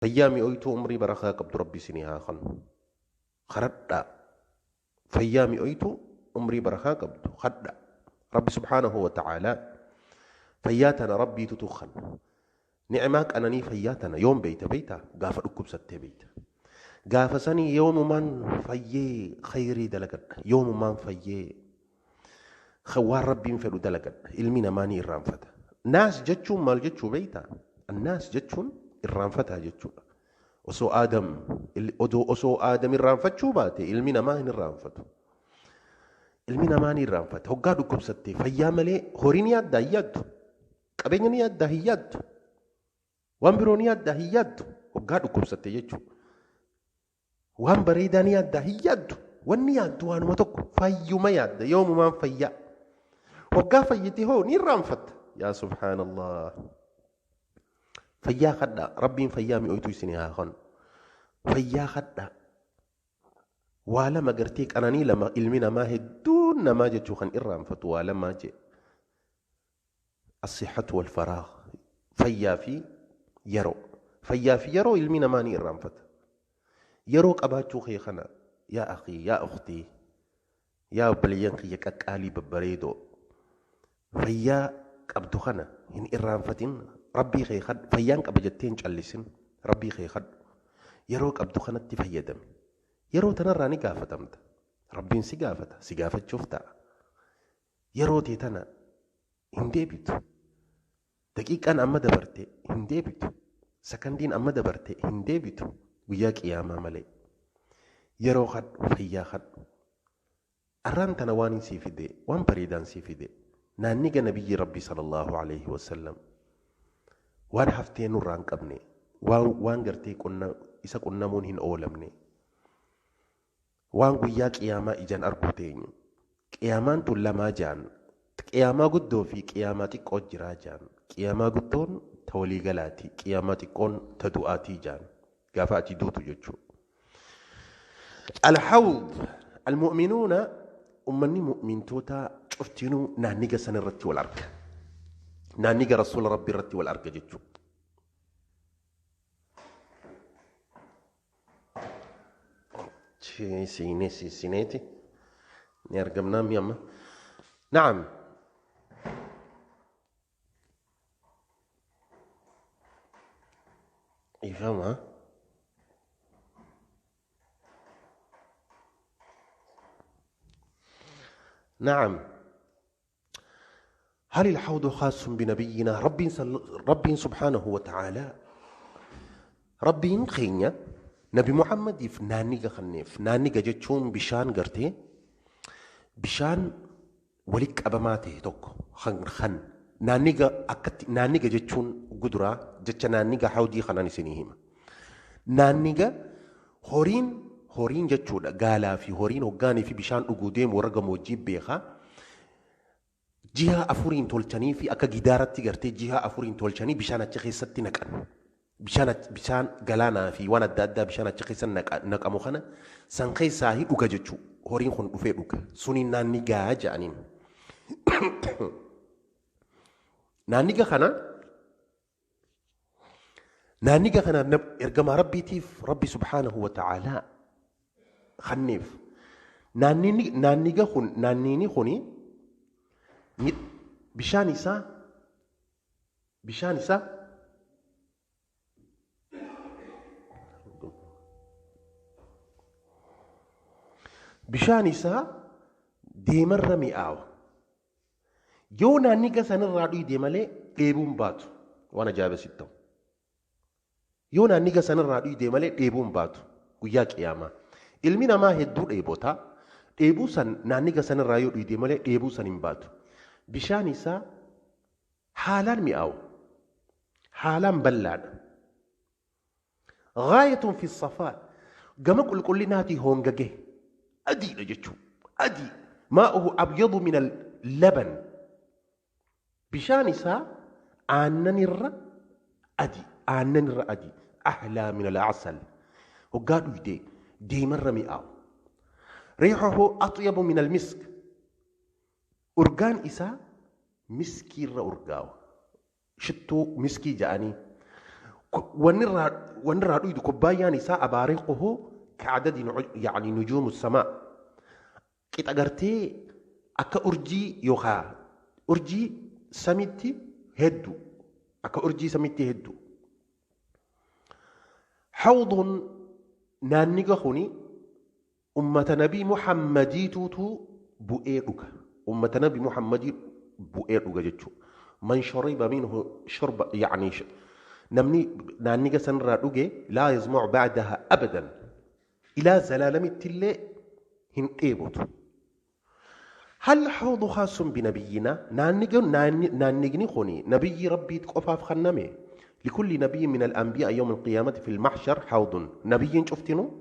Fayyaa mi'ooytuu umrii barakaa qabdu Rabbi isinii haa kennu. Karadhaa. Fayyaa mi'ooytuu umrii barakaa qabdu kadhaa. Rabbi subhaanahu wa ta'aalaa fayyaa tana Rabbiitu tuqan. Ni'imaa qananii fayyaa tana yoom beeyta beeytaa? Gaafa dhukkubsattee beeyta. Gaafa sanii yoomumaan fayyee khayrii dalagadha. Yoomumaan fayyee waan Rabbiin fedhu dalagadha. Ilmi namaa ni irraanfata. Naas jechuun maal jechuu beeytaa? Naas jechuun irraanfataa jechuudha. Osoo Aadam osoo Aadam irraanfachuu baate ilmi namaa hin irraanfatu. Ilmi namaa ni irraanfata. Hoggaa dhukkubsattee fayyaa malee horii ni yaaddaa hin yaaddu. Qabeenya ni yaaddaa hin yaaddu. Waan biroo ni yaaddaa hin yaaddu. Hoggaa dhukkubsatte jechuudha. Waan bareedaa ni yaaddaa hin yaaddu. Wanni yaaddu waanuma tokko fayyuma yaadda yoomumaan fayyaa. Hoggaa fayyite hoo ni irraanfatta. Yaa subhaanallah. Fayyaa kadhaa Rabbiin fayyaa mi'ooytuu isinii haa kennu. Fayyaa kadhaa. Waa lama gartee qananii lama ilmi namaa hedduun namaa jechuu kan irraanfatu waa lamaa jee. As-sihhatu wal faraagh. Fayyaa fi yeroo. Fayyaa fi yeroo ilmi namaa ni irraanfata. Yeroo qabaachuu kee kana yaa akhii yaa ukhtii yaa obboleeyyan kiyya qaqqaalii babbareedoo fayyaa qabdu kana hin irraanfatin. Rabbii kee kadhu. Fayyaan qaba jettee hin callisin. Rabbii kee kadhu. Yeroo qabdu kanatti fayyadami. Yeroo tanarraa ni gaafatamta. Rabbiin si gaafata. Si gaafachuuf ta'a. Yeroo tee tana hin deebitu. Daqiiqaan amma dabarte hin deebitu. Sakandiin amma dabarte hin deebitu. Guyyaa qiyaamaa malee. Yeroo kadhu, fayyaa kadhu. Arraan tana waan hin sii fide, waan bareedaan sii fide. Naanniga nabiyyi Rabbii sallallahu alayhi wasallam. Waan haftee nurraa hin qabne, waan gartee isa qunnamuun hin oolamne. Waan guyyaa qiyaamaa ijaan arguu teenyu. Qiyaamaan tun lamaa jaan. Qiyaamaa guddoo fi qiyaamaa xiqqoo jiraa jaan. Qiyaamaa guddoon ta waliigalaati. Qiyaamaa xiqqoon ta du'aatii jaan. Gaafa ati duutu jechuudha. Alhawd almu'minuuna ummanni mu'mintoota cuftinuu naanniga san irratti wal arga. Naanniga rasuula rabbi irratti wal arga jechuudha. Siinee sineeti ni argamnaa mi amma. Naam. Ifama. نعم. هل الحوض خاص بنبينا؟ ربي سبحانه وتعالى ربي خينيا نبي محمد نانيغا خنيف نانيغا جتشون بشان غرتي بشان ولك أبماته توك خن خن نانيغا أكت نانيغا جتشون قدرة جتش نانيغا حوضي خناني سنيهما نانيغا هورين هورين جتشون قالا في هورين وقاني في بشان أقوديم ورقم وجيب بيخا jiha afuriin tolchanii fi akka gidaaratti gartee jiha afuriin tolchanii bishaan achi keessatti naqan. Bishaan galaanaa fi waan adda addaa bishaan achi keessa naqamu kana san keessaa dhuga jechuudha. Horiin kun dhufee dhuga. Suniin naannigaa jedhaniin. Naanniga kana ergamaa Rabbiitiif Rabbi subhaanahu wa ta'aalaa kenneef. Naannini kuni bishaan isaa deemarra mi'aawa. Yoo naanniga sanirraa dhuyde malee dheebuun baatu. Waan ajaa'iba sitti ta'u. Yoo naanniga sanirraa dhuyde malee dheebuun baatu guyyaa qiyaamaa. Ilmi namaa hedduu dheebota. Dheebuu san naanniga sanirraa yoo dhuyde malee dheebuu san hin baatu. Bishaan isaa haalaan mi'aawu. Haalaan bal'aadha. Gaayatun fi safaa. Gama qulqullinaatii hongage. Adiidha jechuudha. Adii. Maa'uhu abyadu min al-laban. Bishaan isaa aannanirra adii. Aannanirra adii. Ahlaa min al-asal. Hoggaa dhuyde deemarra mi'aawu. Riixuhu atyabu min al-misk. Urgaan isaa miskiirra urgaawa. Shittuu miskii ja'anii. Wanni irraa Wanni irraa dhuydu kubbaayyaan isaa abaariquhu kacadadi yani nujuumu samaa, qixa gartee akka urjii yookaa urjii samitti heddu, akka urjii samitti heddu. Hawduun naanniga kuni ummata Nabii Muhammadiitutu bu'ee dhuga. Ummata Nabi Muhammadii bu'ee dhuga jechuudha. Man shariba minhu shurba, yani namni naanniga sanirraa dhuge, laa yazma'u ba'daha abadan, ilaa zalaalamitti illee hin dheebotu. هل حوض خاص بنبينا؟ نانجني خوني نبي ربي قفاف خنمي؟ لكل نبي من الأنبياء يوم القيامة في المحشر حوض. نبي شفتنو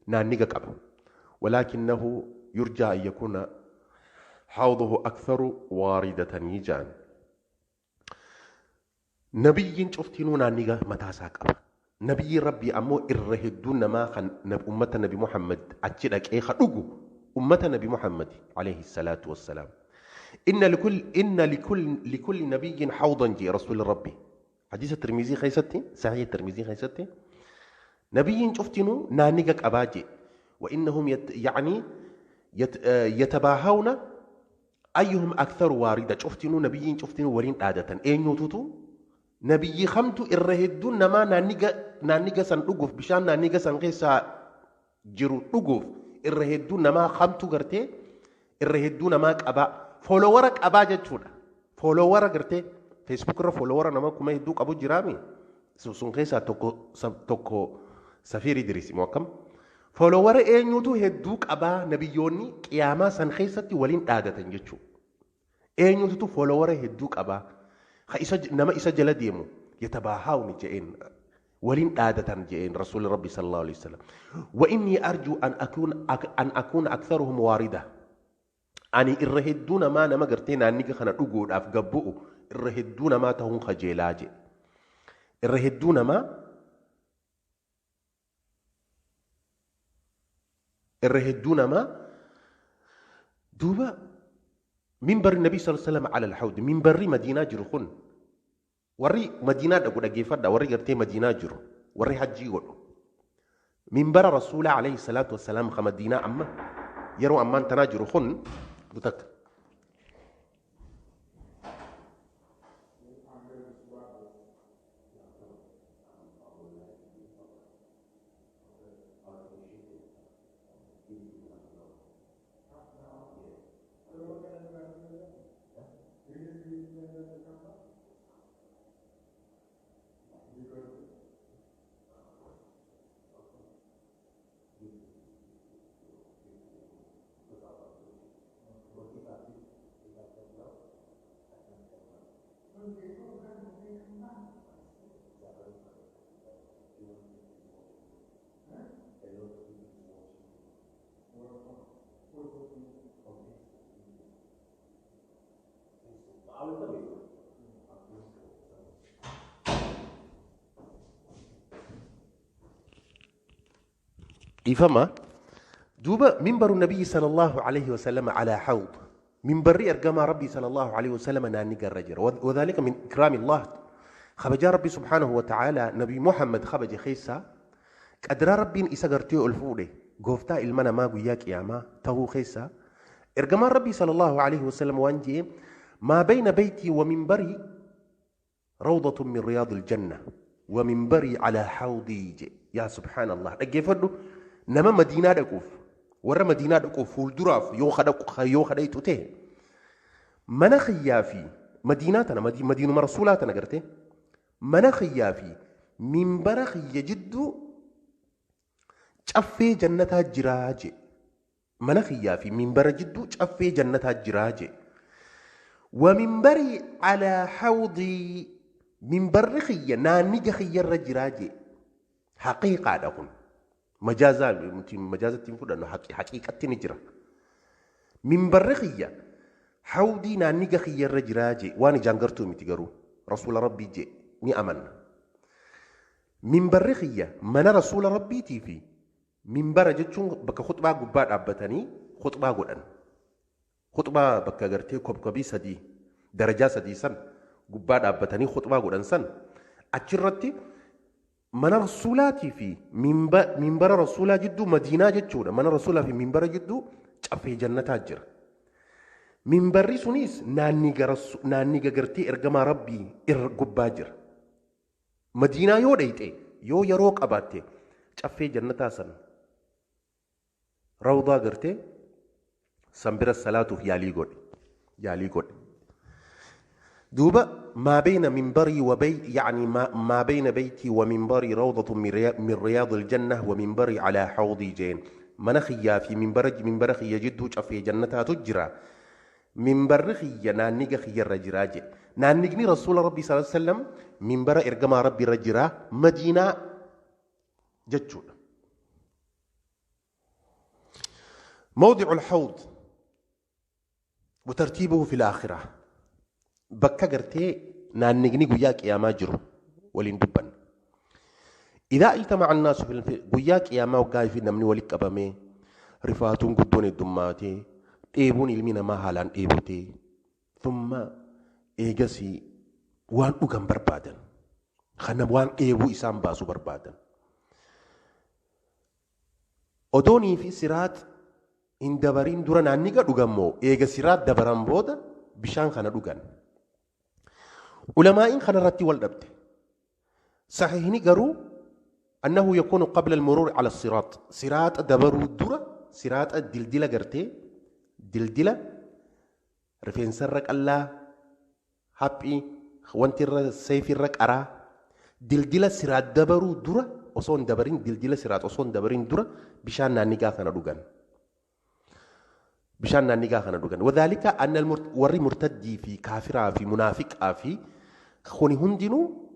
نانجك أبو، ولكنه يرجى أن يكون حوضه أكثر واردة. يجان نبي شفتنو نانجا متاساك أبا. نبي ربي أمو إرهدون ما خن أمة نبي محمد أتشلك إيه خلقه أمة نبي محمد عليه الصلاة والسلام. إن لكل نبي حوضا جي رسول ربي. حديث الترمذي خيستي، صحيح الترمذي خيستي. نبي شفتنو نانجك أباجي، وإنهم يعني يتباهون أيهم أكثر واردة. شفتنو نبي شفتنو ولين عادة أين يوتوتو نبي خمتو إرهدون نما نانجا سن أقف بشان نانجا سن غيسا جرو أقف irra hedduu namaa kamtu gartee irra hedduu namaa qabaa, follower qabaa jechuudha. Follower gartee Facebook irra follower nama kuma hedduu qabu jiraami. Sun keessaa tokko tokko Safiir Idris moo akkam. Follower eenyutu hedduu qabaa, nabiyyoonni qiyaamaa san keessatti waliin dhaadatan jechuudha. Eenyutu follower hedduu qabaa? Isa nama isa jala deemu yatabaahaawni je'een waliin dhaadatan je'een rasuulli rabbi sallallahu alaihi wasallam. وإني أرجو أن أكون أكثرهم واردة. Ani irra hedduu namaa nama gartee naanniga kana dhuguudhaaf gabbu'u irra hedduu namaa ta'uun kajeelaa jedhe. Irra hedduu namaa, irra hedduu namaa. Duuba minbarri nabii sallallahu alaihi wasallam ala alhawd, minbarri Madiinaa jiru kun, warri Madiinaa dhaqu dhaggeeffadha, warri gartee Madiinaa jiru, warri hajjii godhu, minbara rasuula alayhi salaatu wassalaam ka Madiinaa amma yeroo ammaan tanaa jiru kun butakka. Dhiifama. Duuba minbaru nabiyyi sallallahu alaihi wasallam ala hawd, minbarri ergamaa rabbii sallallahu alaihi wasallam naanni garra jira. وذلك من إكرام الله، خبجا ربي سبحانه وتعالى نبي محمد خبج خيسا قدر ربين إسا gartee ol fuudhe gooftaa ilma namaa guyyaa qiyaamaa tahuu keessa ergamaan rabbii sallallahu alaihi wasallam waan jee: ما بين بيتي ومنبري روضة من رياض الجنة ومنبري على حوضي جي. يا سبحان الله، dhaggeeffadhu. Nama Madiinaa dhaquuf, warra Madiinaa dhaquuf fuulduraaf yoo kadhaytu ta'e, mana kiyyaa fi Madiinaa tana, Madiinuma rasuulaa tana garte, mana kiyyaa fi minbara kiyya jidduu caffee jannataa jiraa je. Mana kiyyaa fi minbara jidduu caffee jannataa jiraa je. ومنبري على حوضي، منبر خيا نانجا خيا الرجرا جي. حقيقة kun majaazaa majaazatti hin fudhannu, haqiiqatti ni jira. Minbarri kiyya hawdii naanniga kiyya irra jiraa jee. Waan ijaan gartuu miti, garuu rasuula rabbii jee ni amanna. Minbarri kiyya mana rasuula rabbiitii fi minbara jechuun bakka khutbaa gubbaa dhaabbatanii khutbaa godhan, khutbaa bakka gartee kobkobii sadii, darajaa sadii san gubbaa dhaabbatanii khutbaa godhan san achirratti. Mana rasuulaatii fi minbara rasuulaa jidduu Madiinaa jechuudha. Mana rasuulaa fi minbara jidduu caffee jannataa jira. Minbarri sunis naanniga gartee ergamaa rabbii irra gubbaa jira. Madiinaa yoo dhayxe, yoo yeroo qabaatte, caffee jannataa san rawdaa gartee san bira salaatuuf yaalii godhe. Yaalii godhe. دوبا ما بين منبري وبي يعني ما بين بيتي ومنبري روضة من رياض الجنة ومنبري على حوضي جين. من خيا في منبر خيا جدو في جنتها تجرى. منبر خيا نانيغ خيا الرجراج. نانيغني رسول ربي صلى الله عليه وسلم منبر إرقما ربي رجرا مدينة جتشو. موضع الحوض وترتيبه في الآخرة. bakka gartee naannigni guyyaa qiyaamaa jiru waliin dubban. Idaa ijtamaca annaasu guyyaa qiyaamaa waggaa fi namni walitti qabamee rifaatuun guddoon heddummaatee dheebuun ilmi namaa haalaan dheebotee thumma eegasii waan dhugan barbaadan kana waan dheebuu isaan baasu barbaadan. Odoonii fi siraat hin dabariin dura naanniga dhugammoo eega siraat dabaran booda bishaan kana dhugan. علماء خنرتي والدبت صحيحني قالوا أنه يكون قبل المرور على الصراط. صراط دبروا الدرة صراط الدلدلة قرتي دلدلة رفين سرك الله هابي وانت السيف الرك أرى دلدلة صراط دبروا الدرة أصون دبرين دلدلة صراط أصون دبرين درة بشان نانيقا خنروغان بشان نانيقا خنروغان. وذلك أن وري مرتدي في كافرة في منافق في خوني هندنو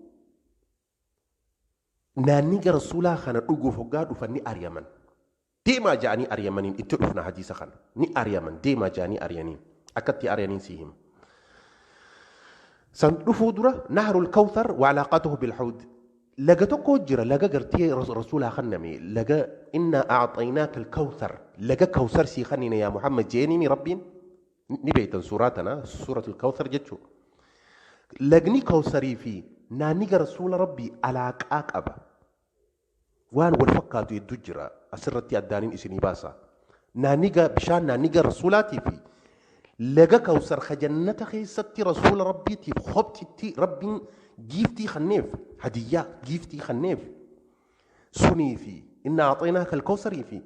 نانيغا رسولا خنا دوغو فوغا دوفني أريمان ديما جاني أريمانين اتلفنا حديث خان ني أريمان ديما جاني أريانين أكتي أريانين سيهم سندفو درة نهر الكوثر وعلاقته بالحوض. لقى جرى لقى قرتي رسولها خنمي لقى إنا أعطيناك الكوثر لقى كوثر سي خنينا يا محمد جيني ربين نبيت سوراتنا سورة الكوثر جتشو لقني كوثري في نانيق رسول ربي على أبا وان والفقاتو يدجرة أسرتي أدانين إسني باسا نانيق بشان نانيق رسولاتي في لقى كوثر خجنة خيستي رسول ربي تي خبتي ربي جيفتي خنيف هدية جيفتي خنيف سني في إن أعطيناك الكوثري في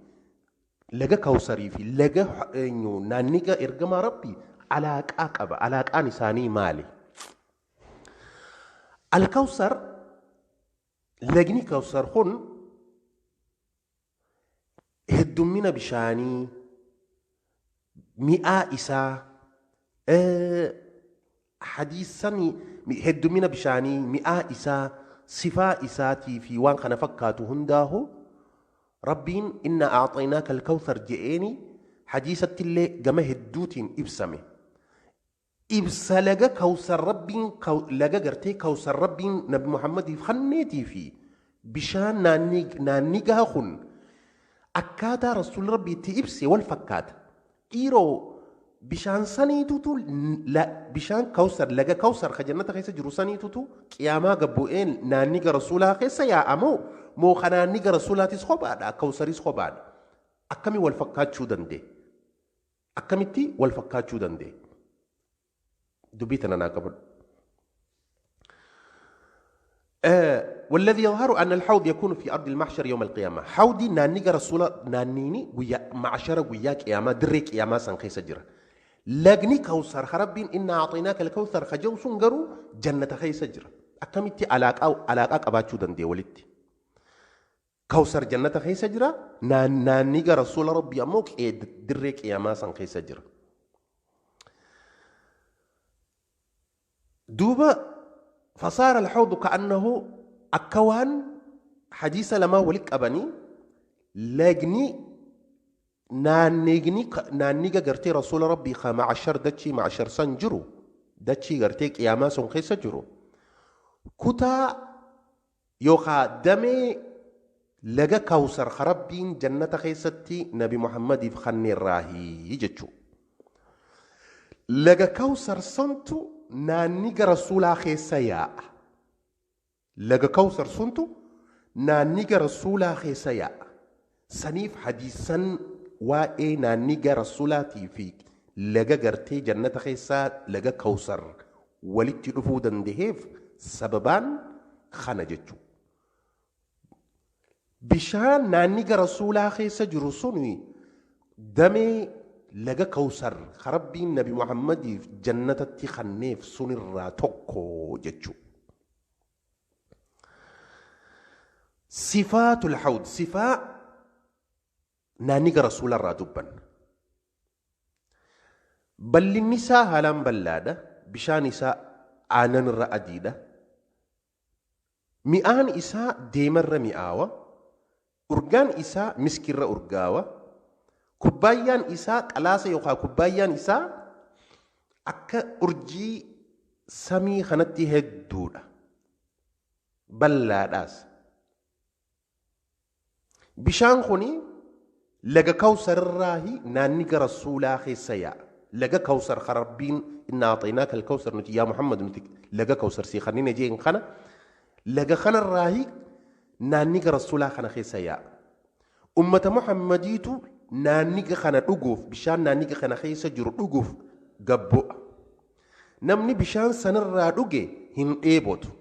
لقى كوثري في لقى نانيقا إرقما ربي على أكأب على أنساني مالي الكوثر لقني كوثر خن هدمنا بشاني مئة إسا حديثني هدمنا بشاني مئة إسا صفا إساتي في وان خنفكاتو هنداهو ربين إنا أعطيناك الكوثر جئيني حديثة اللي جمه الدوتين إبسمي إبسا لقى كوثر ربين لقى قرتي كوثر ربين نبي محمد خنيتي في بشان نانيقها خن أكادا رسول ربي تإبسي والفكات إيرو بشان سنيتوتو لا بشان كوثر لقى كوثر خجنة خيسة جرو سنيتوتو قياما قبوئين نانيق رسولها خيسة يا أمو مو خنانيق رسولها تسخباد كوثري سخباد أكمي والفكات شو دندي أكمي والفكات شو دندي دبيتنا ناقبل. والذي يظهر أن الحوض يكون في أرض المحشر يوم القيامة. حوضي نانيق رسول نانيني ويا معشر وياك قيامة دريك قيامة سنخيس جرا لقني كوثر خربين إنا أعطيناك الكوثر خجو سنجرو جنة خيس جرا أكملتي علاقة أو علاقة أباتشو دندي ولدتي كوثر جنة خيس جرا نانيق رسول ربي أموك دريك قيامة سنخيس جرا دوبا. فصار الحوض كأنه أكوان حديث لما ولك أبني لجني نانيجا قرتي رسول ربي خا معشر دتشي معشر سنجرو دتشي قرتي قياما سنخي سجرو كتا يوخا دمي لقى كوثر خربين جنة خيستي نبي محمد في خني الراهي جتشو لقى كوثر سنتو نانيغا رسولا خيسا يا لقى كوثر سنتو Naanniga rasuulaa keessa yaa'a. Saniif hadiisan waa'ee naanniga rasuulaatii fi laga gartee jannata keessaa laga Kawsar walitti dhufuu dandaheef sababaan kana jechuudha. Bishaan naanniga rasuulaa keessa jiru suni damee laga Kawsar Rabbiin Nabi Muhammadiif jannatatti kenneef sunirraa tokko jechuudha. Sifaatul hawd, sifaa naanniga rasuularraa dubban. Bal'inni isaa haalaan bal'aadha. Bishaan isaa aannan irra adiidha. Mi'aan isaa deemarra mi'aawa. Urgaan isaa miskirra urgaawa. Kubbaayyaan isaa qalaasa yookaan kubbaayyaan isaa akka urjii samii kanatti hedduudha. Bal'aadhaas. Bishaan kuni laga Kawsarraahi naanniga rasuulaa keessa yaa'a. Laga Kawsar Rabbiin innaa axaynaaka al-Kawsar nuti yaa Muhammad nuti laga Kawsar sii kanneen jeen kana laga kanarraahi naanniga rasuulaa kana keessa yaa'a. Ummata Muhammadiitu naanniga kana dhuguuf bishaan naanniga kana keessa jiru dhuguuf gabbo'a. Namni bishaan sanarraa dhuge hin dheebotu.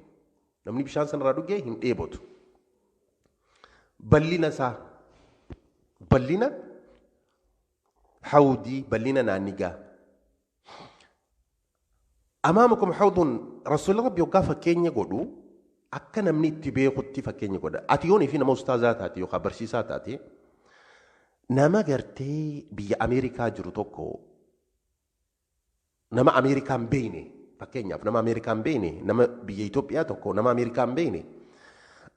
Namni bishaan sanarraa dhuge hin dheebotu. Bal'ina isaa, bal'ina hawdii, bal'ina naannigaa. Amaamakum hawdun rasuulli Rabbi hoggaa fakkeenya godhu akka namni itti beekutti fakkeenya godha. Ati yoonii fi nama ustaazaa taate yookaan barsiisaa taate nama gartee biyya Ameerikaa jiru tokko nama Ameerikaa hin beekne, fakkeenyaaf nama Ameerikaa hin beekne, nama biyya Itoophiyaa tokko nama Ameerikaa hin beekne,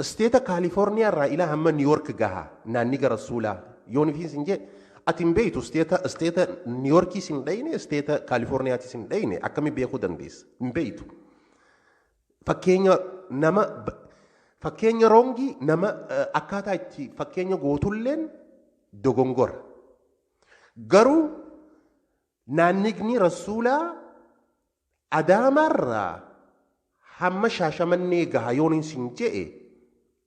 isteeta Kaalifoorniyaa irraa ilaa hamma Niiyork gaha naanniga rasuulaa yoon fi sin jee ati hin beektu, isteeta Niiyorkiis hin dhayne, isteeta Kaalifoorniyaatis hin dhayne, akkami beekuu dandeessa? Hin beektu. Fakkeenya nama fakkeenya roongii nama akkaataa itti fakkeenya gootulleen dogongora. Garuu naannigni rasuulaa Adaamaarraa hamma Shaashamannee gaha yoon sin je'e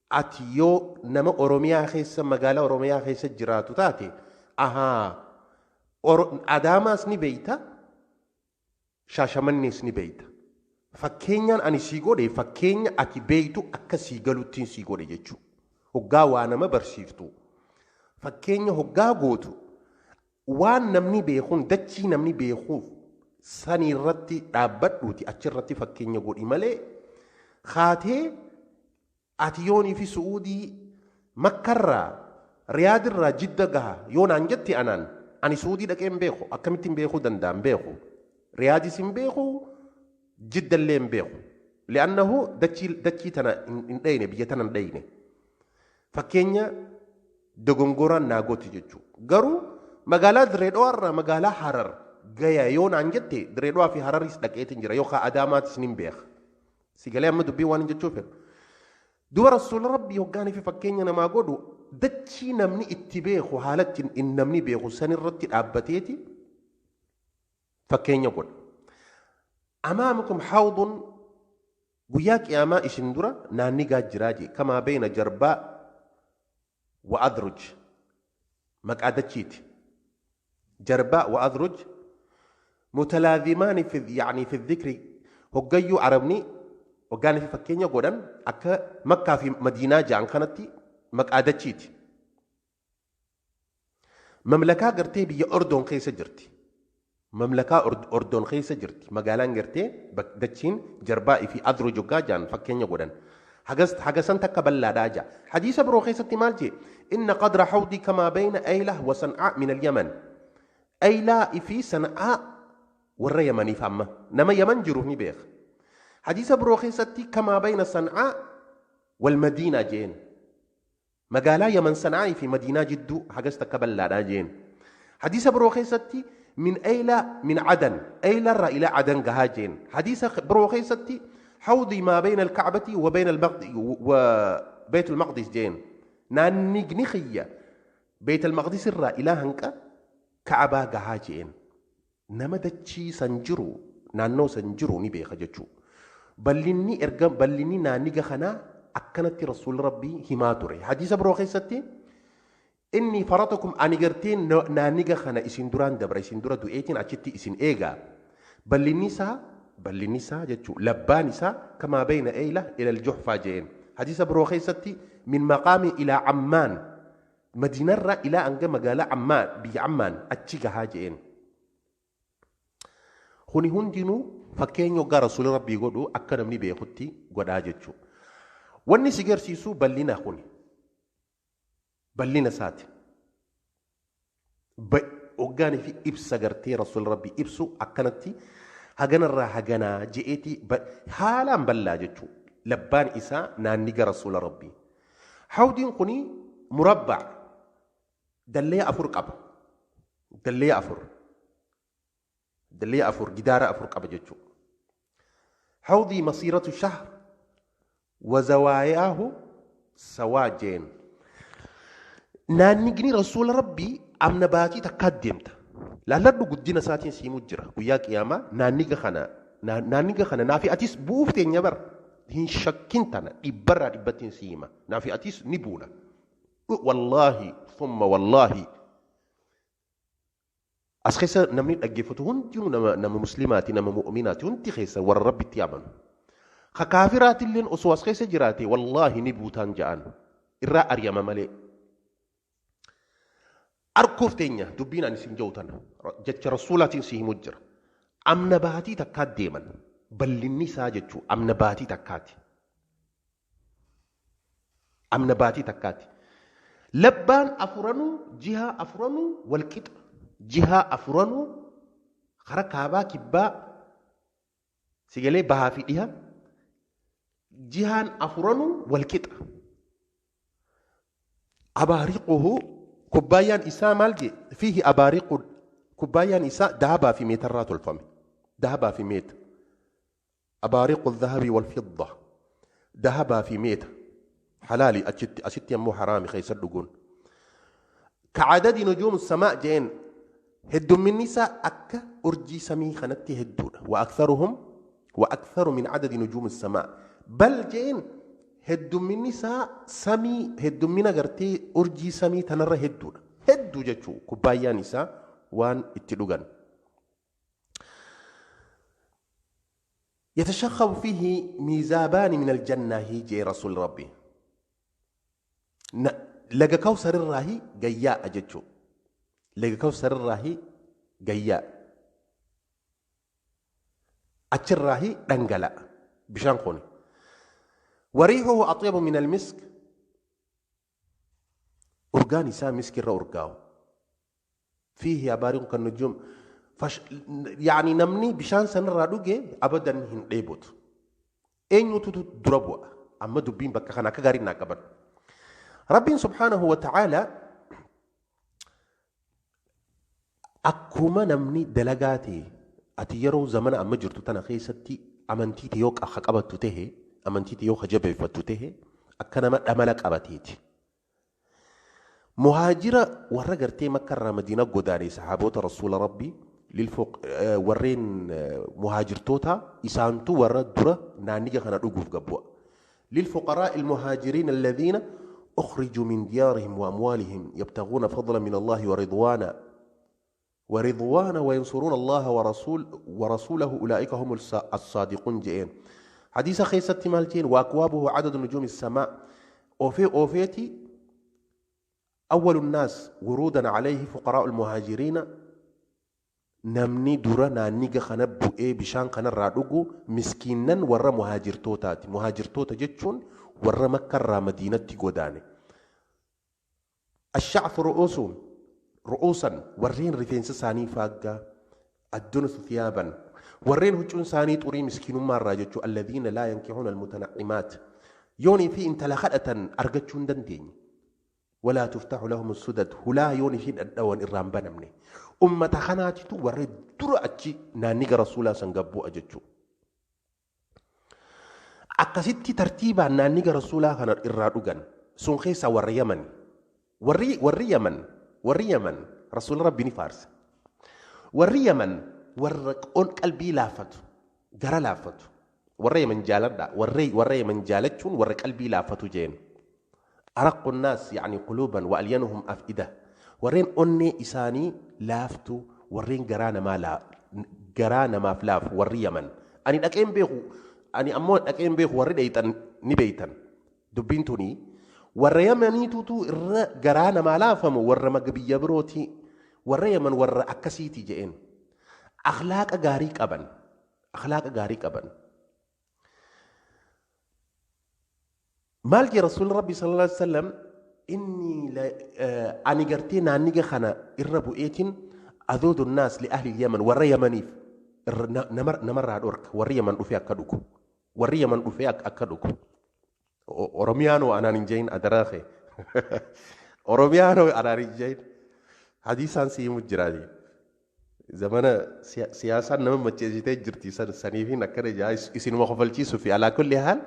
ati yoo nama Oromiyaa keessa magaalaa Oromiyaa keessa jiraatu taate ahaa Adaamaas ni beeyta, Shaashamannees ni beeyta. Fakkeenyaan ani sii godhe fakkeenya ati beeytu akka sii galuttiin sii godhe jechuudha. Hoggaa waa nama barsiiftu fakkeenya hoggaa gootu waan namni beekuun dachii namni beekuuf sanii irratti dhaabbadhuuti achirratti fakkeenya godhi malee kaatee ati yoonii fi Su'uudii Makkarraa Riyaadirraa Jidda gaha yoo naan jette anaan ani Su'uudii dhaqee hin beeku, akkamittiin beekuu danda'a? Hin beeku. Riyaadis hin beeku, Jiddallee hin beeku. Li'annahu dachii tana hin dhayne, biyya tana hin dhayne. Fakkeenya dogongoraan naa gooti jechuudha. Garuu magaalaa Dirree Dhawaarraa magaalaa Harar gaya yoo naan jette Dirree Dhawaa fi Hararis dhaqeetiin jira yookaan Adaamaatis nin beeka. Si galee amma dubbii waan hin jechuu fedhu. Duba rasuula Rabbii hoggaanii fi fakkeenya namaa godhu dachii namni itti beeku haala ittiin namni beeku sanirratti dhaabbateeti fakkeenya godha. Amaamakum hawdun guyyaa qiyaamaa isin dura naannigaa jiraa jee kamaa beeyna jarbaa wa adruj maqaa dachiiti. Jarbaa wa adruj mutalaadhimaani fi yani fi dhikri hoggayyuu arabni hoggaanii fi fakkeenya godhan akka Makkaa fi Madiinaa ja'an kanatti maqaa dachiiti. Mamlakaa gartee biyya Ordoon keessa jirti. Mamlakaa Ordoon keessa jirti. Magaalaan gartee dachiin Jarbaa fi Adruj hoggaa ja'an fakkeenya godhan. Hagasan takka bal'aadhaa ja'a. Hadiisa biroo keessatti maal jee? Inna qadra hawdii kamaa bayna Aylah wa San'aa min al-Yaman. Aylaa fi San'aa warra Yamaniif amma. Nama Yaman jiru ni beeka. Hadiisa biroo keessatti kamaa bayna San'aa wal Madiinaa jeen. Magaalaa Yaman San'aa fi Madiinaa jidduu hagas takka bal'aadhaa jeen. Hadiisa biroo keessatti min Aylaa min Adan, Aylarraa ilaa Adan gahaa jeen. Hadiisa biroo keessatti hawdii maa bayna al-Kacbati wa bayna al-Maqdis wa Bayt al-Maqdis jeen. Naannigni xiyya Bayt al-Maqdis irraa ilaa hanqa Ka'abaa gahaa jeen. Nama dachii san jiru naannoo san jiru ni beeka jechuudha. Bal'inni erga bal'inni naanniga kanaa Akkanatti Rasuulli Rabbii himaa ture. Hadiisa biroo keessatti inni faratakum ani gartee naanniga kana isin duraan dabra, isin dura du'eetiin achitti isin eegaa. Bal'inni isaa jechuun labbaan isaa kamaa bayna Eyla ila Aljuhfaa jeen. Hadiisa biroo keessatti min maqaami ilaa Ammaan, Madiinarraa ilaa hanga magaalaa Ammaan, biyya Ammaan achi gahaa jeen. Kuni hundinuu fakkeenya hoggaa Rasuulli Rabbii godhu akka namni beekutti godhaa jechuudha. Wanni si garsiisu bal'ina kuni. Bal'ina isaati. Hoggaanii fi ibsa gartee Rasuulli Rabbii ibsu akkanatti haganarraa haganaa je'eeti haalaan bal'aa jechuudha. Labbaan isaa naanniga Rasuula Rabbii. Hawdiin kuni murabbac, dallee afur qaba. Dallee afur. Dallee afur, gidaara afur qaba jechuudha. حوضي مسيرة شهر وزواياه سوا jeen. Naannigni Rasuula Rabbii amna baatii takkaa deemta. Laalladhu, guddina isaatiin siimuu jira. Guyyaa qiyaamaa naanniga kana naafi atis bu'uuf teenya bara. Hin shakkin, tana dhibbarraa dhibbattiin si hima. Naafi atis ni buuna. Wallaahi, thumma wallaahi. As keessa namni dhaggeeffatu hundinuu nama muslimaati, nama mu'minaati, hundi keessa warra Rabbitti amanu. Ka kaafiraatilleen osoo as keessa jiraate wallaahi ni buutaan ja'an. Irraa ari'ama malee. Arkuuf teenya dubbiin ani isin jiru tana. Jecha Rasuulaatiin si himu jira. Amna baatii takkaa deeman. Bal'inni isaa jechuu amna baatii takkaati. Amna baatii takkaati. Labbaan afuranuu, jihaa afuranuu walqixa. Jihaa afuranuu kara kaabaa, kibbaa, sigalee bahaa fi dhiha, jihaan afuranuu walqixa. أباريقه kubbaayyaan isaa maal jee? فيه أباريق, kubbaayyaan isaa dahabaa fi meetarraa tolfame. Dahabaa fi meeta. أباريق الذهب والفضة, dahabaa fi meeta. Halaali achitti, asitti ammoo haraami keessa dhuguun. كعدد نجوم السماء jeen, heddumminni isaa akka urjii samii kanatti hedduudha. وأكثرهم وأكثر من عدد نجوم السماء بل jeen, heddumminni isaa samii heddummina gartee urjii samii tanarra hedduudha. Hedduu jechuu kubbaayyaan isaa waan itti dhugan. يتشخب فيه ميزابان من الجنة jee رسول ربي. Laga kawsar irraahi gayyaa jechuu, laga kawsar irraahi gayyaa, achirraahi dhangala'a bishaan kun. وريحه أطيب من المسك, urgaan isaa miskirra urgaawu. فيه أباريق كالنجوم فش, يعني namni bishaan sanarraa dhuge abadan hin dheebotu. Eenyutu dura bu'a? Amma dubbiin bakka kana akka gaariin naa qabadhu. Rabbiin سبحانه وتعالى akkuma namni dalagaa ta'e, ati yeroo zamana amma jirtu tana keessatti amantii ta'e yoo qabattu tahe, amantii ta'e yoo jabeeffattu tahe, akka nama dhamala qabateeti. Muhaajira warra gartee Makkarraa Madiina godaane, sahaabota Rasuula Rabbii, warreen muhaajirtoota isaantu warra dura naanniga kana dhuguuf gabbu'a. للفقراء المهاجرين الذين أخرجوا من ديارهم وأموالهم يبتغون فضلا من الله ورضوانا وينصرون الله ورسوله أولئك هم الصادقون jeen. حديث خيسة مالتين وأكوابه عدد نجوم السماء. أوفي أوفيتي أول الناس ورودا عليه فقراء المهاجرين. Namni dura naanniga kana bu'ee bishaan kanarraa dhugu miskiinnan warra muhaajirtootaati. Muhaajirtoota jechuun warra Makkarraa Madiinatti godaane. الشعث رؤوسهم رؤوسا, warreen rifeensa isaanii faaggaa. الدنس ثيابا, warreen huccuun isaanii xurii miskiinummaarraa jechuu. الذين لا ينكحون المتنعمات, yoonii fi intala kadhatan argachuu hin dandeenye. ولا تفتح لهم السدد, hulaa yoonii fi dhadhawan irraan banamne. Ummata kanaatitu warri dura achi naanniga Rasuulaa san gabbu'a jechuu. Akkasitti tartiibaan naanniga Rasuulaa kana irraa dhugan. Sun keessaa warra Yaman, warri Yaman Rasuula Rabbi ni faarse. Warri Yaman warra qalbii laafatu, gara laafatu. Warra Yaman jaaladha. Warra Yaman jaalachuun warra qalbii laaffatu jeen. Araqqu nnaas yacni quluuban wa alyanuhum af'ida. Warreen onnee isaanii laaftu, warreen garaa namaa laa garaa namaaf laafu warri Yaman. Ani dhaqeen beeku, ani ammoo dhaqeen beeku, warri dheeyxan ni beeytan. Dubbiin tuni warra Yamaniitutu irra garaa namaa laafamu warra maga biyya birooti? Warra Yaman warra akkasiiti je'een. Akhlaaqa gaarii qaban. Akhlaaqa gaarii qaban. Maal jee Rasuulli Rabbi sallallahu alaihi wasallam? Inni ani gartee naanniga kana irra bu'eetiin aduudu naas li ahli Yaman, warra Yamaniif namarraa dhorka, warri Yaman dhufee akka dhugu. Warri Yaman dhufee akka dhugu. Oromiyaanoo anaan hin jehin, adaraa kee. Oromiyaanoo anaan hin jehin. Hadiisaan si himu jiraati. Zamana siyaasaan nama macheessitee jirti saniifin akkana jaa isinuma kofalchiisuu fi alaa kulli haal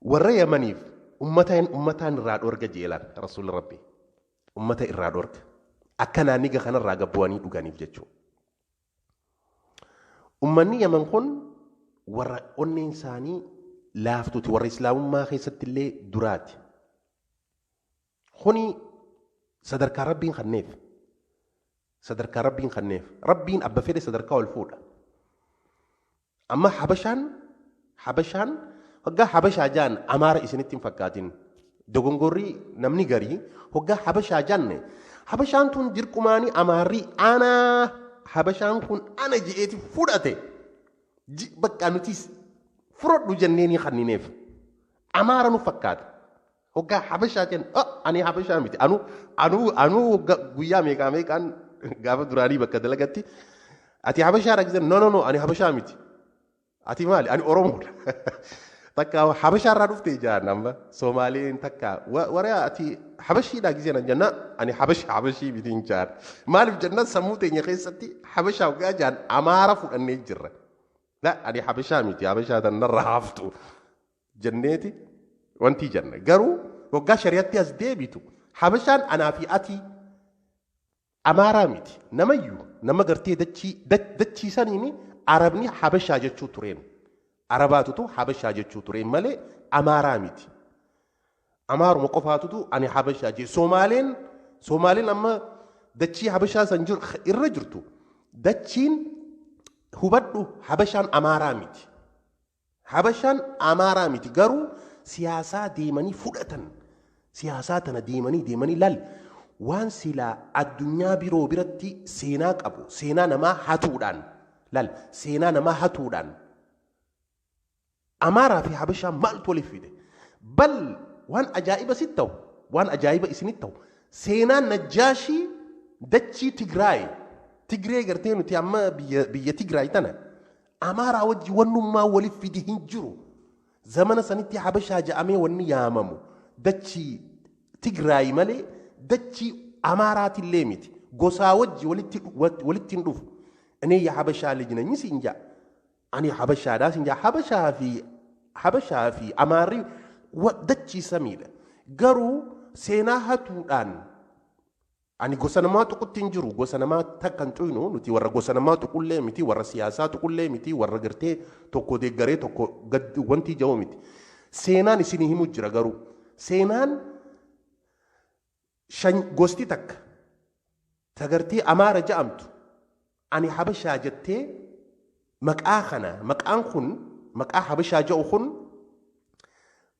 warra Yamaniif ummataan irraa dhorga jeelaan Rasuulli Rabbi. Ummata irraa dhorka. Akka naanniga kanarraa gabbu'anii dhuganiif jechuudha. Ummanni Yaman kun warra onneen isaanii laaftuti, warra islaamummaa keessatti illee duraati. Kuni sadarkaa Rabbiin kenneef. Sadarkaa Rabbiin kenneef. Rabbiin abba fedhe sadarkaa ol fuudha. Amma Habashaan hoggaa Habashaa jaan Amaara isinitti hin fakkaatin. Dogongorri namni garii hoggaa Habashaa jaanne Habashaan tun dirqumaanii Amaarri anaa Habashaan kun ana je'eeti fudhate. Bakka nutis fudhadhu jenneenii kannineef. Amaara nu fakkaata. Hoggaa Habashaa jennu, ani Habashaa miti. Anuu guyyaa meeqaa meeqaan gaafa duraanii bakka dalagatti ati Habashaa dhaqsee, no, no, no, ani Habashaa miti. Ati maali? Ani Oromoodha. Takka Habashaa irraa dhufte ijaan amma Soomaaliin takka warra ati Habashiidha giseen jenna, ani Habashii miti hin jaan. Maaliif jenna, sammuu teenya keessatti Habashaa hoggaa jaan Amaara fudhannee jirra. La, ani Habashaa miti, Habashaa tanarra haftu jenneeti wanti jenna. Garuu waggaa shari'atti as deebitu Habashaan anaa fi ati Amaaraa miti. Namayyuu nama gartee dachii saniini Arabni Habashaa jechuu tureen. Arabaatutu Habashaa jechuu tureen malee Amaaraa miti. Amaaruma qofaatutu ani Habashaa jee. Soomaaleen amma dachii Habashaa san jiru irra jirtu. Dachiin hubadhu, Habashaan Amaaraa miti. Habashaan Amaaraa miti, garuu siyaasaa deemanii fudhatan. Siyaasaa tana deemanii deemanii laal, waan silaa addunyaa biroo biratti seenaa qabu, seenaa namaa hatuudhaan, laal, seenaa namaa hatuudhaan Amaaraa fi Habashaa maaltu waliif fide? Bal waan ajaa'iba sitti ta'u, waan ajaa'iba isinitti ta'u, seenaan Najjaashii dachii Tigraay, Tigree gartee nuti amma biyya Tigraay tana Amaaraa wajji wannummaa waliif fide hin jiru. Zamana sanitti Habashaa ja'amee wanni yaamamu dachii Tigraay malee dachii Amaaraatillee miti. Gosaa wajji walitti hin dhufu. እኔ የሀበሻ ልጅ ነኝ siin ja'a. Ani Habashaadhaa siin ja'a. Habashaa fi Amaarri dachii samiidha. Garuu seenaa hatuudhaan ani gosa namaa tuqutti hin jiru. Gosa namaa takka hin xuynu, nuti warra gosa namaa tuqullee miti, warra siyaasaa tuqullee miti, warra gartee tokko deeggaree tokko wanti ja'u miti. Seenaan isinii himu jira, garuu seenaan gosti takka tagartee Amaara ja'amtu ani Habashaa jettee maqaa kana, maqaan kun, maqaa Habashaa ja'u kun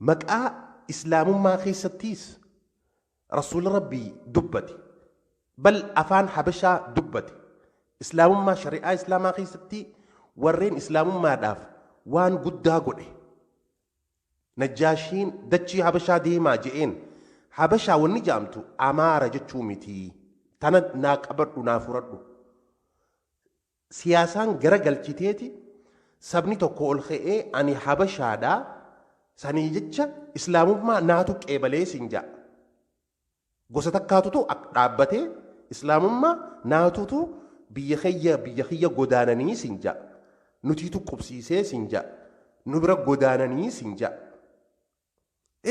maqaa islaamummaa keessattiis Rasuulli Rabbii dubbate. Bal afaan Habashaa dubbate. Islaamummaa, shari'aa islaamaa keessatti warreen islaamummaadhaaf waan guddaa godhe. Najjaashiin dachii Habashaa deemaa je'een. Habashaa wanni ja'amtu Amaara jechuu miti. Tana naa qabadhu, naa furadhu. Siyaasaan gara galchiteeti sabni tokko ol ka'ee ani Habashaadhaa sanii jecha islaamummaa naatu qeebalee siin ja'a. Gosa takkaatutu dhaabbatee islaamummaa naatutu biyya kiyya godaananii siin ja'a. Nutiitu qubsiisee siin ja'a. Nu bira godaananii siin ja'a.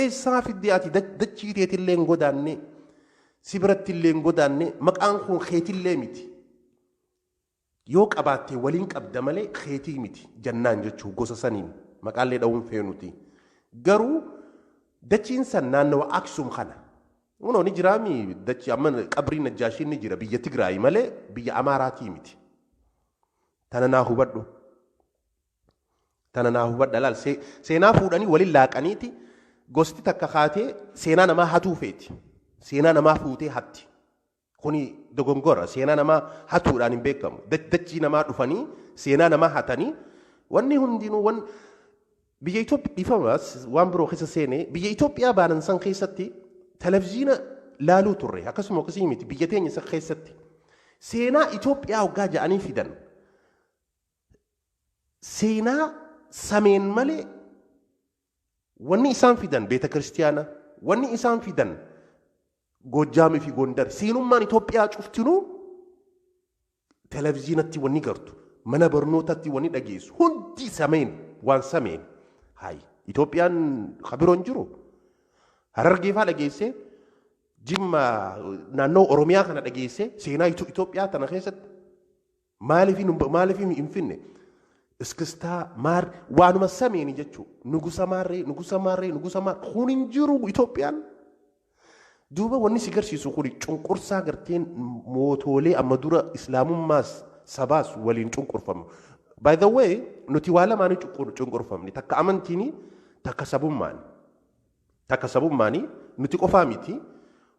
Eessaa fiddee ati? Dachii teetillee hin godaanne, si biratti illee hin godaanne, maqaan kun keetillee miti. Yoo qabaattee waliin qabda malee keetii miti jannaan jechuu gosa saniin maqaallee dha'uun feenuti. Garuu dachiin san naannawa Aksum kana. Kunoo ni jiraami dachi amma qabrii Najjaashiin ni jira biyya Tigraayi malee biyya Amaaraatii miti. Tana naa hubadhu. Tana naa hubadha laal seenaa fuudhanii waliin laaqaniiti gosti takka kaatee seenaa namaa hatuu feeti. Seenaa namaa fuutee hatti. Kuni dogongora seenaa namaa hatuudhaan hin beekamu. Dachii namaa dhufanii seenaa namaa hatanii wanni hundinuu wan biyya Itoophiyaa dhiifama waan biroo keessa seenee biyya Itoophiyaa baanan san keessatti televizyiina laaluu turre akkasuma akkasii miti biyya teenya san keessatti seenaa Itoophiyaa hoggaa ja'anii fidan seenaa sameen malee wanni isaan fidan beeta kiristiyaana wanni isaan fidan Goojjaamii fi Gondar seenummaan Itoophiyaa cuftinuu televizyiinatti wanni gartu mana barnootatti wanni dhageessu hundi sameen waan sameen hayi Itoophiyaan kabiroon jiru Harargee faa dhageessee Jimma naannoo Oromiyaa kana dhageessee seenaa Itoophiyaa tana keessatti maaliif hin finne iskistaa maar waanuma sameeni jechuu nugusa maarree nugusa maarree nugusa maar kun hin jiru Itoophiyaan. Duuba wanni si garsiisu kun cunqursaa garteen mootoolee amma dura islaamummaas sabaas waliin cunqurfamu. By the way, nuti waa lamaanii cunqurfamne takka amantiini takka sabummaani. Takka sabummaani nuti qofaa miti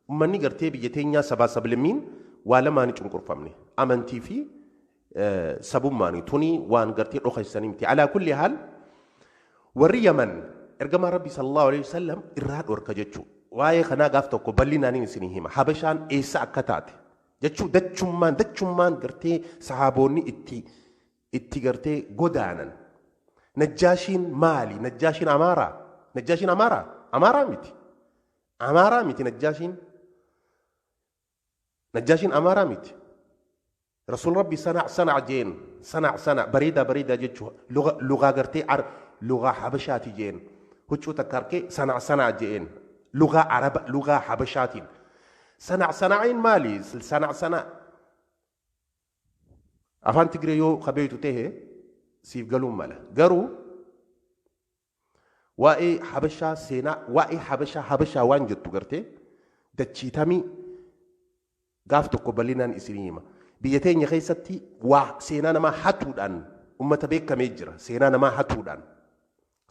uummanni gartee biyya teenyaa sabaa sablammiin waa lamaanii cunqurfamne amantii fi sabummaani tuni waan gartee dhokaysanii miti. Alaa kulli haal warri Yaman ergamaa Rabbi sallallahu alaihi wasallam irraa dhorka jechuudha. Waa'ee kanaa gaaf tokko bal'inaan isinii hima. Habashaan eessa akka taate jechuu dachummaan gartee sahaboonni itti gartee godaanan. Najjaashiin maali? Najjaashiin Amaaraa? Najjaashiin Amaaraa? Amaaraa miti. Amaaraa miti Najjaashiin. Najjaashiin Amaaraa miti. Rasuul Rabbi sanac sanac jeen sanac sanac bareedaa bareedaa jechuu lugaa gartee lugaa Habashaati jeen huccuu takka harkee sanac sanac jeen lugaa Araba lugaa Habashaatiin sanac sanaciin maali sanac sanac afaan Tigree yoo kabeeytu tahe siif galuun mala garuu waa'ee Habashaa seenaa waa'ee Habashaa Habashaa waan jettu gartee dachiitamii gaaf tokko bal'inaan isinii hima. Biyya teenya keessatti waa seenaa namaa hatuudhaan ummata beekamee jira. Seenaa namaa hatuudhaan.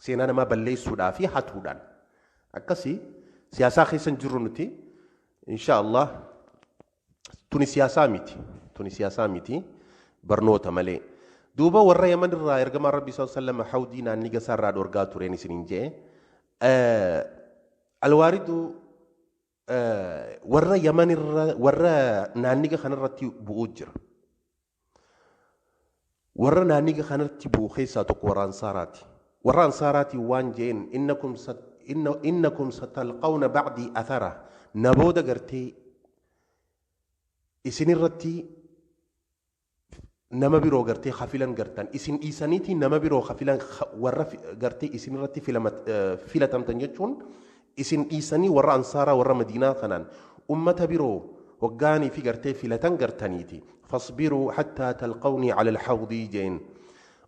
Seenaa namaa balleessuudhaa fi hatuudhaan. Akkasii siyaasaa keessa hin jirru nuti. Insha Allah tuni siyaasaa miti. Tuni siyaasaa miti. Barnoota malee. Duuba warra Yaman irraa ergamaan Rabbi sallallahu alaihi wasallam hawdii naannii gasaa irraa dhorgaa tureen isiniin jee. Alwaaridu warra Yaman irra warra naanniga kanarratti bu'uu jira. Warra naanniga kanarratti bu'u keessaa tokko warra Ansaaraati. Warra Ansaaraati waan jeen innakum satalqawna ba'dii athara na booda gartee isinirratti nama biroo gartee hafilan gartan isin dhiisaniitii nama biroo hafilan warra gartee isinirratti filatamtan jechuun isin dhiisanii warra Ansaaraa warra Madiinaa kanaan ummata biroo hoggaanii fi gartee filatan gartaniiti. Fasbiruu hattaa talqawnii cala alhawdii jeen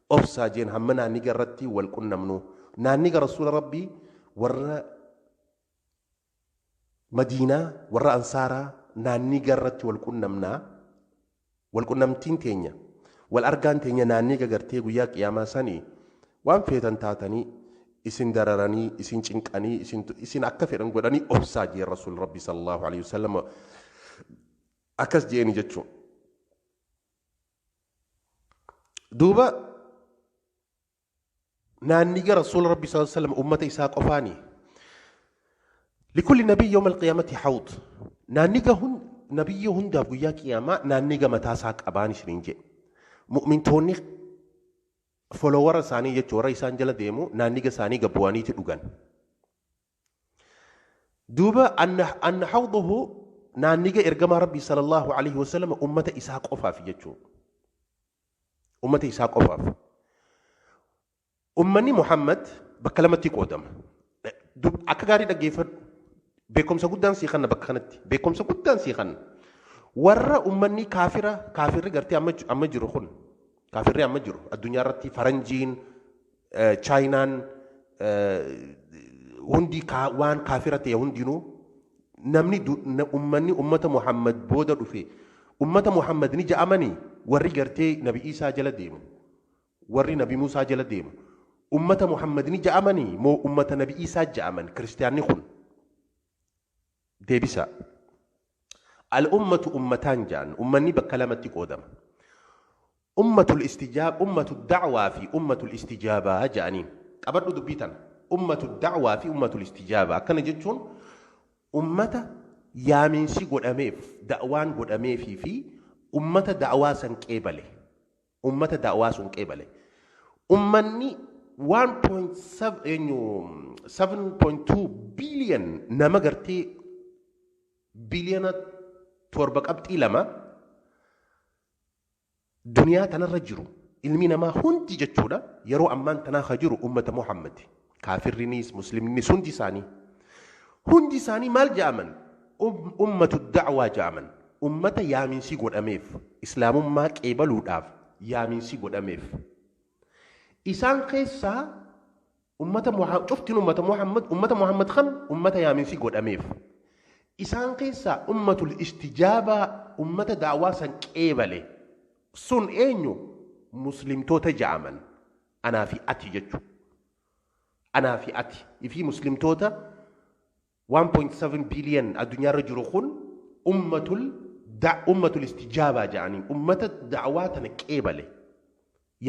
obsaa jeen hamma naanniga irratti wal qunnamnu. Naanniga Rasuula Rabbii warra Madiinaa warra Ansaaraa naanniga irratti wal qunnamnaa. Wal qunnamtiin teenya wal argaan teenya naanniga gartee guyyaa qiyaamaa sanii waan feetan taatanii isin dararanii isin cinqanii isin akka fedhan godhanii obsaa jeen Rasuul Rabbi sallallahu alaihi wasallam akkas jeeni jechuun. Duuba naanniga Rasuul Rabbi sallallahu alaihi wasallam ummata isaa qofaanii. Likulli nabiyyi yawma alqiyaamati hawd. Naanniga nabiyyi hundaaf guyyaa qiyaamaa naanniga mataa isaa qabaan isiniin jedhe. Mu'mintoonni folowara isaanii jechuun warra isaan jala deemu naanniga isaanii gabbu'aniiti dhugan. Duuba anna hawduhu naanniga ergamaa Rabbii sallallahu alaihi wasallam ummata isaa qofaaf jechuudha. Ummata isaa qofaaf. Ummanni Muhammad bakka lamatti qoodama. Akka gaarii dhaggeeffadhu. Beekumsa guddaan sii kanna bakka kanatti. Beekumsa guddaan sii kanna. Warra ummanni kaafira kaafirri gartee amma jiru kun kaafirri amma jiru addunyaa irratti faranjiin chaayinaan hundi waan kaafira ta'e hundinuu namni ummanni ummata Muhammad booda dhufe ummata Muhammad ni ja'amanii warri gartee Nabi Isaa jala deemu warri Nabi Musaa jala deemu ummata Muhammad ni ja'amanii moo ummata Nabi Isaa ja'aman kiristiyaanni kun deebisa. Al-ummatu ummataan ja'an ummanni bakka lamatti qoodama. Ummatul istijaab ummatu da'waa fi ummatul istijaabaa ja'aniin qabadhu dubbii tana ummatu da'waa fi ummatul istijaabaa akkana jechuun ummata yaaminsi godhameef da'waan godhameefii fi ummata da'waa san qeebale ummata da'waa sun qeebale ummanni 1.7 7.2 billion nama gartee 7.2 biliyona duniyaa tanarra jiru ilmi namaa hundi jechuudha yeroo ammaan tanaa ka jiru ummata Muhammad kaafirrinis muslimnis hundi isaanii maal ja'aman ummatu da'waa ja'aman ummata yaaminsi godhameef islaamummaa qeebaluudhaaf yaaminsi godhameef isaan keessaa ummata cuftiin ummata Muhammad ummata Muhammad kan ummata yaaminsi godhameef isaan keessaa ummatul istijaabaa ummata da'waa san qeebale sun eenyu muslimtoota ja'aman anaa fi ati jechu anaa fi ati fi muslimtoota 1.7 billion addunyaarra jiru kun ummatul istijaabaa ja'anii ummata da'waa tana qeebale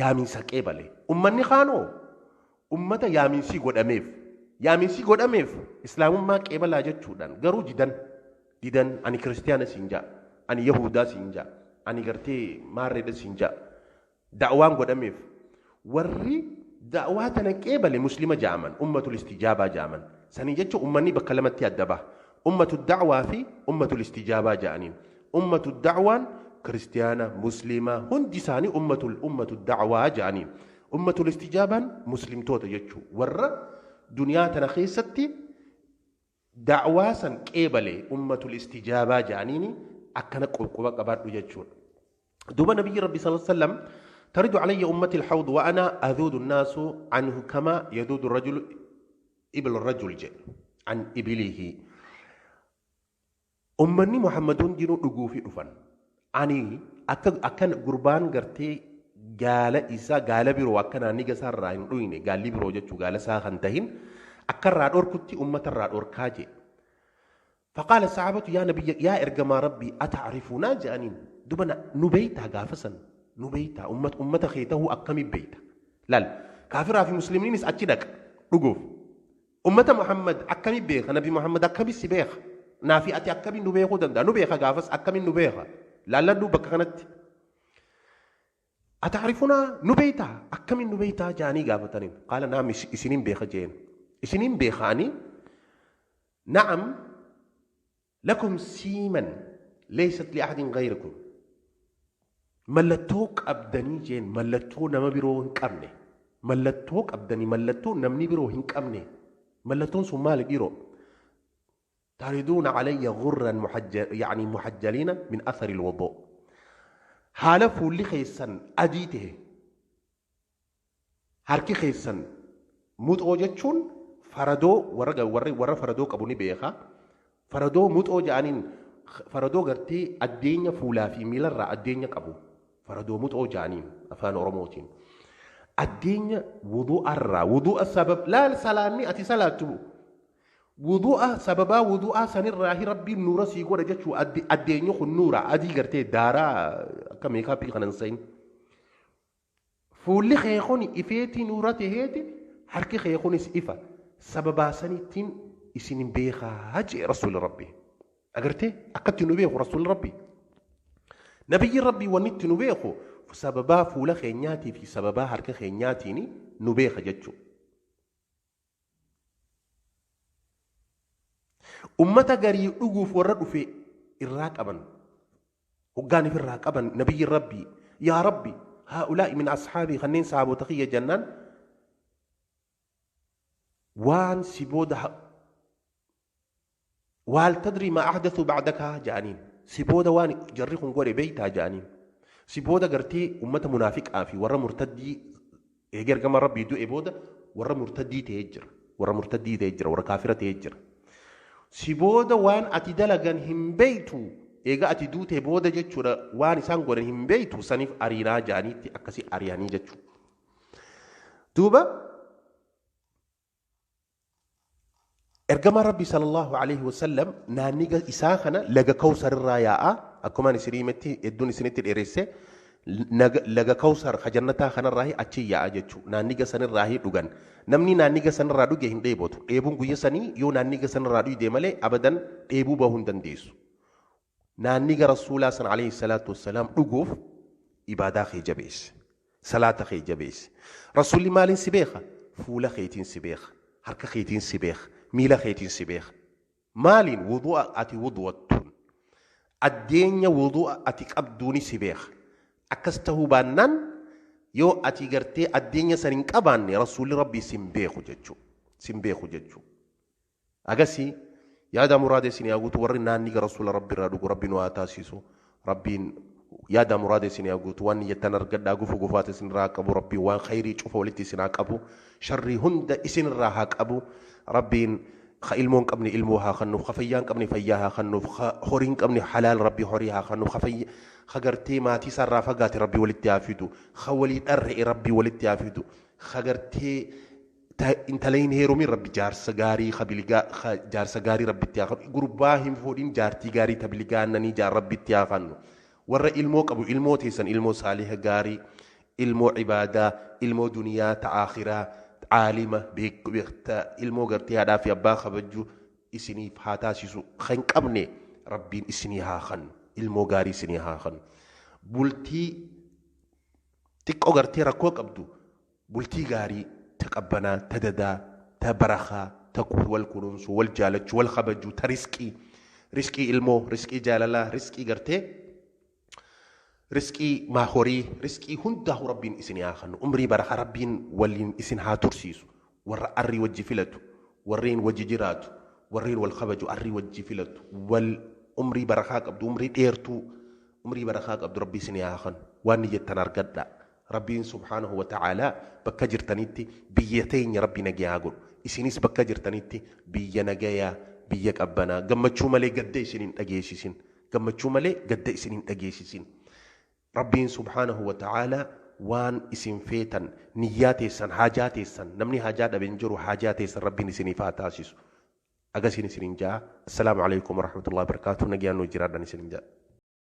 yaaminsa qeebale ummanni kaanoo ummata yaaminsi godhameef yaaminsi godhameef islaamummaa qeebalaa jechuudhaan garuu didan didan ani kiristiyaana siin ja'a ani yahudaa siin ja'a ani gartee maarreedha siin ja'a da'waan godhameef warri da'waa tana qeebale muslima ja'aman ummatul istijaabaa ja'aman sanii jecha ummanni bakka lamatti adda baha ummatu da'waa fi ummatul istijaabaa ja'aniin ummatu da'waan kiristiyaana muslima hundi isaanii ummatu da'waa ja'aniin ummatul istijaabaan muslimtoota jechuu warra duniyaa tana keessatti da'waa san qeebale ummatul istijaabaa ja'aniini akkana quba qabaadhu jechuudha. Duuba nabiyyi rabbi صلى الله عليه وسلم ترد علي أمتي الحوض وأنا أذود الناس عنه كما يذود الرجل إبل الرجل جاء عن إبله Ummanni Muhammad hundinuu dhuguu fi dhufan. Ani akka akkan gurbaan gartee gaala isaa gaala biroo akka naanniga isaa irraa hin dhuyne gaalli biroo jechuu gaala isaa kan tahin akka irraa dhorkutti ummata irraa dhorkaa jee. فقال الصحابة يا نبي يا إرجما ربي أتعرفنا جانين دبنا نبيتا قافسا نبيتا أمة أمة خيته أكمي بيتا لا كافر في مسلمين أتشدك رقوف أمة محمد أكمي بيخ نبي محمد أكمي سبيخ نافي أتي أكمي نبيخ دندا نبيخ قافس أكمي نبيخ لا لا نبك كانت أتعرفنا نبيتا أكمي نبيتا جاني قافتنين قال نعم إسنين بيخ جين إسنين بيخاني نعم لكم سيما ليست لأحد غيركم mallattoo qabdanii jeen mallattoo nama biroo hin qabne mallattoo qabdanii mallattoo namni biroo hin qabne mallattoon sun maali dhiiroo تردون علي غرا محجل يعني محجلين من أثر الوضوء haala fuulli keessan adii ta'e harki keessan muxoo jechuun faradoo warra warra warra faradoo qabu ni beeka faradoo muxoo jedhaniin faradoo gartee addeenya fuulaa fi miilarraa addeenya qabu faradoo muxoo jedhaniin afaan oromootiin addeenya wudu'arraa wudu'a sabab laal salaanni ati salaattu wudu'a sababaa wudu'aa sanirraa rabbiin nuura sii godha jechuu addeenyi kun nuura adii gartee daaraa akka makeup kanan sayin fuulli kee kun ifeetii nuura taheeti harki kee kunis ifa sababaa sanittiin isin beekaa jee rasuuli rabbi agartee akkatti nu beeku rasuuli rabbi nabiyyi rabbii wanni itti nu beeku sababaa fuula keenyaatii fi sababaa harka keenyaatiin nu beeka jechuu ummata garii dhuguuf warra dhufe irraa qaban hoggaaniif irraa qaban nabiyyi rabbii yaa rabbi هؤلاء من أصحابي kanneen sahaabota kiyya jennaan waan si booda وهل تدري ما أحدثوا بعدك ja'aniin Si booda waan jarri kun godhe beeytaa ja'aniin. Si booda gartee ummata munaafiqaa fi warra murtaddii eega ergamaan Rabbii du'e booda warra murtaddii ta'ee jira. Warra murtaddii ta'ee jira. Warra kaafira ta'ee jira. Si booda waan ati dalagan hin beeytu, eega ati duute booda jechuudha, waan isaan godhan hin beeytu, saniif ariinaa ja'aniitti akkasii ari'anii jechuudha. Duuba ergamaan Rabbii sallallahu alaihi wasallam naanniga isaa kana laga Kawsar irraa yaa'a. Akkuma isin himetti, hedduun isinitti dheeresse, laga Kawsar ka jannataa kanarraa achi yaa'a jechuudha. Naanniga sanirraa dhugan. Namni naanniga sanirraa dhuge hin dheebotu. Dheebuun guyya sanii yoo naanniga sanirraa dhugde malee abadan dheebuu bahuu hin dandeessu. Naanniga Rasuulaa san alayhi salaatu wassalaam dhuguuf ibaadaa kee jabeesse. Salaata kee jabeesse. Rasuulli maaliin si beeka? Fuula keetiin si beeka. Harka keetiin si beeka. Miila keetiin si beeka. Maaliin? Wudu'a ati wudu'attuun. Addeenya wudu'a ati qabduuni si beeka. Akkas ta'uu baannaan, yoo ati gartee addeenya san hin qabaanne, Rasuulli Rabbii sin beeku jechuudha. Sin beeku jechuudha. Agasii yaada muraada isin haa guutu. Warri naanniga Rasuula Rabbi irraa dhugu Rabbi nu haa taasisu. Rabbiin yaada muraada isin haa guutu. Waan niyyattan argadhaa, gufu gufaata isin irraa haa qabu. Rabbiin waan khayrii cufa walitti isin haa qabu. Sharrii hunda isin irraa haa qabu. Rabbiin ka ilmoo hin qabne ilmoo haa kennuuf, ka fayyaa hin qabne fayyaa haa kennuuf, ka horii hin qabne halaal Rabbi horii haa kennuuf, ka fayya ka gartee maatii isaarraa fagaate Rabbi walitti haa fidu, ka walii dharre'e Rabbi walitti haa fidu, ka gartee intala hin heerumin Rabbi jaarsa gaarii ka biligaa ka jaarsa gaarii Rabbitti haa kennu, gurbaa hin fuudhin jaartii gaarii ta biligaa aannanii jaar Rabbitti haa kennu. Warra ilmoo qabu ilmoo teessan ilmoo saaliha gaarii, ilmoo ibaadaa, ilmoo duniyaa ta aakhiraa, caalima beekta, ilmoo gartee haadhaa fi abbaa kabaju isiniif haa taasisu. Kan qabne Rabbiin isinii haa kennu, ilmoo gaarii isinii haa kennu. Bultii xiqqoo gartee rakkoo qabdu bultii gaarii ta qabbanaa, ta dadaa, ta barakaa, ta wal kunuunsuu, wal jaalachuu, wal kabajuu, ta riskii, riskii ilmoo, riskii jaalalaa, riskii gartee riskii maahorii, riskii hundaa'u Rabbiin isin haa kennu. Umrii barakaa Rabbiin waliin isin haa tursiisu. Warra arrii wajji filatu, warreen wajji jiraatu, warreen wal kabaju, arrii wajji filatu, wal umrii barakaa qabdu, umrii dheertuu, umrii barakaa qabdu Rabbi isin haa kennu. Waan niyyattan argadhaa. Rabbiin subhaanahu wa ta'aalaa bakka jirtanitti biyya teenya Rabbi nagayaa godhu. Isinis bakka jirtanitti biyya nagayaa, biyya qabbanaa, gammachuu malee gadda isin hin dhageessisin. Gammachuu malee gadda isin hin dhageessisin. Rabbiin subhaanahu wa ta'aalaa waan isin feetan, niyyaa teessan, haajaa teessan, namni haajaa dhabe hin jiru, haajaa teessan Rabbiin isiniif haa taasisu. Agasiin isinin ja'a. Assalaamu alaikum warahmatullahi wabarakatuh. Nagayaan nu jiraadhan isinin ja'a.